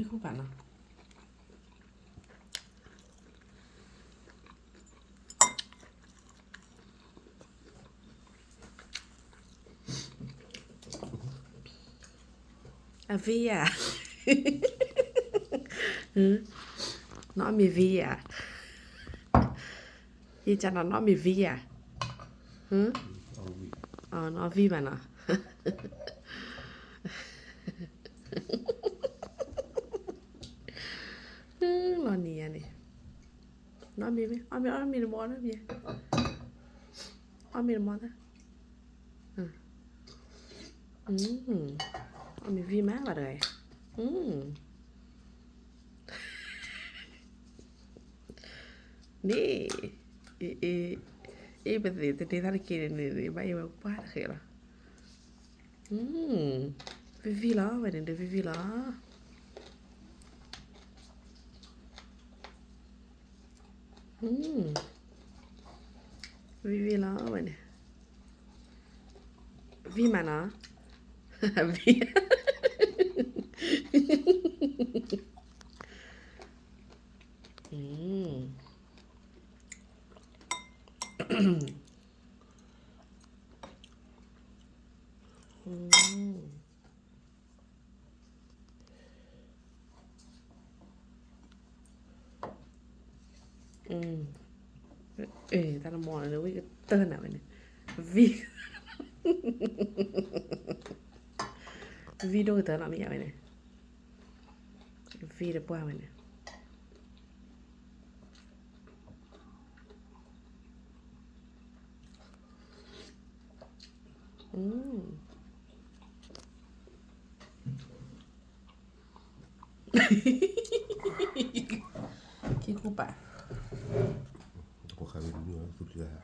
ဃူပာ်နီၤ. အဝံဧါ, နအီၣ်မ့ၤဝံဧါ, ယကနၤနအီၣ်မ့ၤဝံဧါ, နအီၣ်ဝံမးနီၤ. လီၤနံၤယၤန့ၣ်, နအီၣ်မ့ၤဝံ, အီၣ်မ့ၤ အီၣ်မ့ၤတမီၢ်လၢမ့ၢ်, အီၣ်မ့ၤတမီၢ်သၣ်, အီၣ်မ့ၤဝံမးဘၣ်တဂၤ, န့ၣ်, အ့ၣ် ပသ့ၣ်တန့ၤသးတက့ၢ်န့ၣ်န့ၣ် ဘၣ်အ့ၣ်ဝဲပှၢ်တဃဲးလီၤ. ဝံဝံလီၤဝဲန့ၣ် ဒုးဝံဝံလီၤ. ဝံဝံလီၤဝဲန့ၣ်, ဝံမးနီၤ, ဝံ တၢ်တမီၢ်န့ၣ် ဝံကတၢၢ်နၤဝဲန့ၣ်, ဝံ, ဝံဒိၣ်ကတၢၢ်နီၤမ့ၢ်ယၤဝဲန့ၣ်, ဝံတပှၢ်ဝဲန့ၣ်. ခံဃူပာ်, တပှၢ်ဃးဝဲဒ်န့ၣ် သူၣ်ထံၣ်တၢ်ဟး